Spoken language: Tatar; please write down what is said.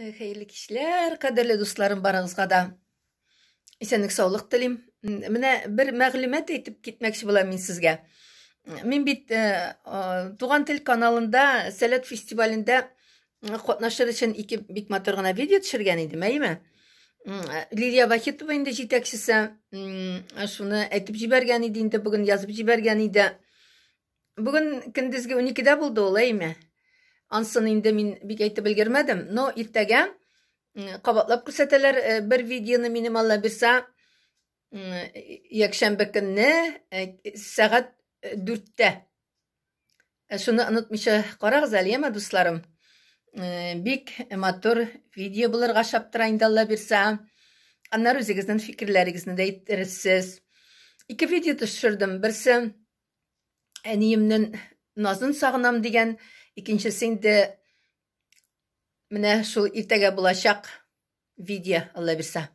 Хәерле кичләр, кадерле дусларым, барыгызга да. Исәнлек, саулык телим. Менә бер мәгълүмат әйтеп китмәкче булам мин сезгә. Мин бит Туган тел каналында Сәләт фестивалендә катнашыр өчен ике бик матур гына видео төшергән идем, әйеме? Лилия Вахитова инде җитәкчесе шуны әйтеп җибәргән иде инде, бүген язып җибәргән иде. Бүген көндезге 12-дә булды ул, әйме? Ансын инде мин бик әйтеп өлгермәдем, но иртәгә кабатлап күрсәтәләр бер видеоны минем, Алла бирса, якшәмбе көнне сәгать 4-тә. Шуны онытмыйча карагыз әле, яме, дусларым. Бик матур видео булырга шаптыра инде, Алла бирса. Аннары үзегезнең фикерләрегезне дә әйтерсез. Ике видео төшердем. Берсе әниемнең назын сагынам дигән, икенчесе инде менә шул иртәгә булачак видео, Алла бирсә.